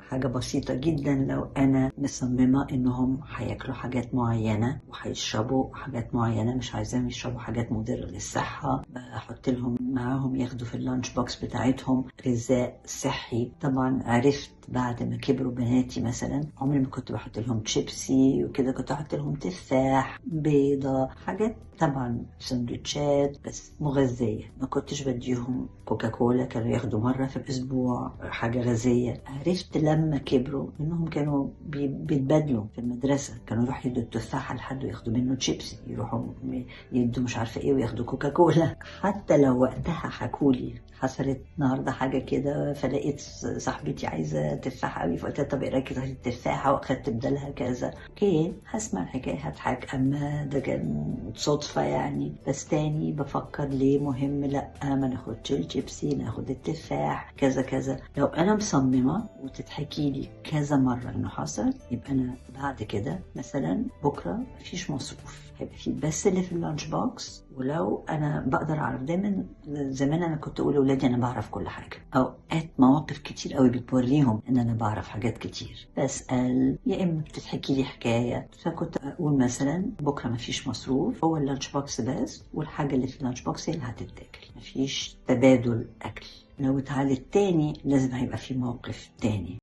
حاجة بسيطة جدا، لو أنا مصممة إنهم هياكلوا حاجات معينة وهيشربوا حاجات معينة، مش عايزاهم يشربوا حاجات مضرة للصحة، بحط لهم معاهم ياخدوا في ال lunch box بتاعتهم غذاء صحي. طبعا عرفت بعد ما كبروا بناتي مثلا، عمري ما كنت بحط لهم شيبسي وكده، كنت احط لهم تفاح، بيضة، حاجات، طبعا سندوتشات بس مغذية. ما كنتش بديهم كوكاكولا، كانوا ياخدوا مرة في الأسبوع حاجة غازية. عرفت لما كبروا إنهم كانوا بيتبادلوا في المدرسة، كانوا يروحوا يدوا التفاحة لحد وياخدوا منه شيبسي، يروحوا يدوا مش عارفة إيه وياخدوا كوكاكولا. حتى لو وقتها حكولي حصلت النهارده حاجة كده، فلقيت صاحبتي عايزة تفاحة قوي، فقلت لها طب ايه رايك تاخدي التفاحة واخدت بدالها كذا، okay هسمع الحكاية هضحك، اما ده كان صدفة يعني. بس تاني بفكر ليه مهم لا ما ناخدش الشيبسي، ناخد التفاح كذا كذا. لو انا مصممة وتتحكي لي كذا مرة انه حصل، يبقى انا بعد كده مثلا بكرة مفيش مصروف، هيبقى في بس اللي في ال lunch box. ولو انا بقدر اعرف دايما، زمان انا كنت اقول لاولادي انا بعرف كل حاجة، اوقات مواقف كتير قوي بتوريهم ان انا بعرف حاجات كتير، بسال يا اما بتتحكي لي حكاية. فكنت اقول مثلا بكره مفيش مصروف، هو ال lunch box بس، والحاجة اللي في ال lunch box هي اللي هتتاكل، مفيش تبادل اكل. لو اتعادت تاني لازم هيبقى في موقف تاني.